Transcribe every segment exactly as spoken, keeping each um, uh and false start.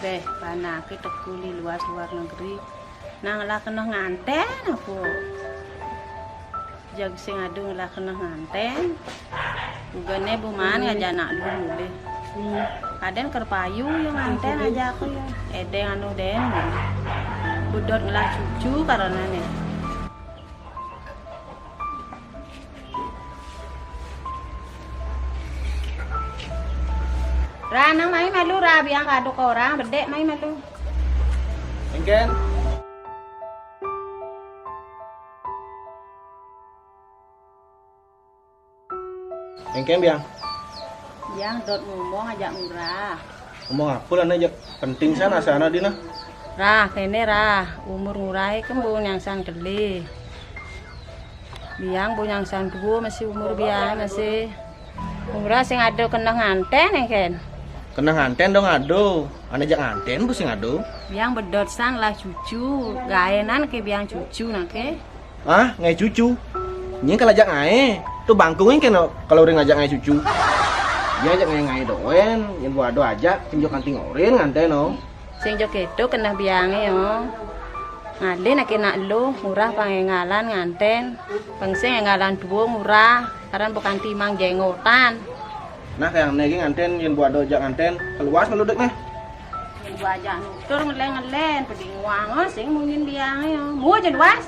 Beh, panake teka uli luas luar negeri. Nah, ngelah kena nganten apa? Jag sing adu ngelah kena nganten. Ugane buman ngajak anak lu mulih. Kadén ker payu ya nganten aja aku ya. Edeng anu den. Budot ngelah cucu karena nih. Ra, nang mai malu, Ra, biang kado ke orang, bedek mai malu. Engken. Engken, biang. Biang dot ngomong ajak Ngurah. Ngomong apa lah, ajak penting sana sana dina. Rah, kene Rah, umur Ngurah kan bu nyangsan geli. Biang bu nyangsan dua masih umur biang masih. Ngurah sing ada kena nganten ya, Ken? Kena nganten dong ado. Ane jak nganten bu sing ado. Biang bedot sang lah cucu, gaenan ke biang cucu nake. Ah, ngai cucu. Nying kalau ajak ngai, tu bangkung ini kena kalau orang ajak ngai cucu. Dia ajak ngai ngai doen, yang buat do ajak, sing jo kanting orin nganten no. Sing jo keto kena biange yo. Ngalih nak kena lu, Ngurah pangengalan nganten. Pengsing ngalan dua Ngurah, karena bukan timang jengotan. Nah, kayak negi nganten, yang buat do ajak nganten, keluas ngeludek nih. Yang buat ajak nutur ngelen-ngelen, peding uang, oh, sing mungkin biange yo. Mu aja luas.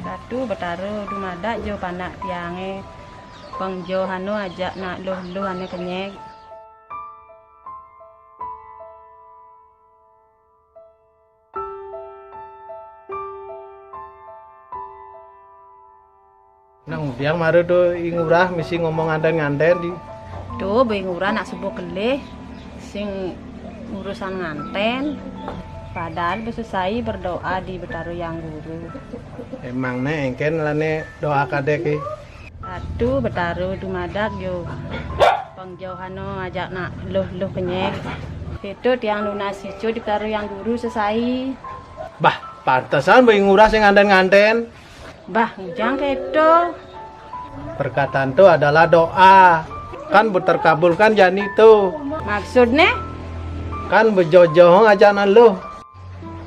Ratu Betara dumadak jo panak tiange. Pang jo hano ajak nak luh-luh ane kenyek. Nang biang mara tu i Ngurah misi ngomong nganten-nganten di. Tu, be Ngurah nak subuh kelih sing urusan nganten. Padahal besusai berdoa di Betara Yang Guru. Emang ne engken lane doa kadek ki. Ratu Betara dumadak yo. Pang jo hano ajak nak luh-luh kenyek. Itu tiang lunas icu di Betara Yang Guru sesai. Bah, pantesan be Ngurah sing nganten-nganten. Bah, ngujang keto. Perkataan tu adalah doa. Kan bu terkabulkan jani tu. Maksudne? Kan bu jojo ajak nak luh.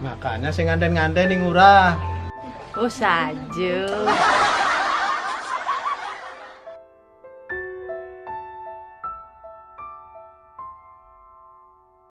Makanya sing nganten-nganten i Ngurah. Oh, saja.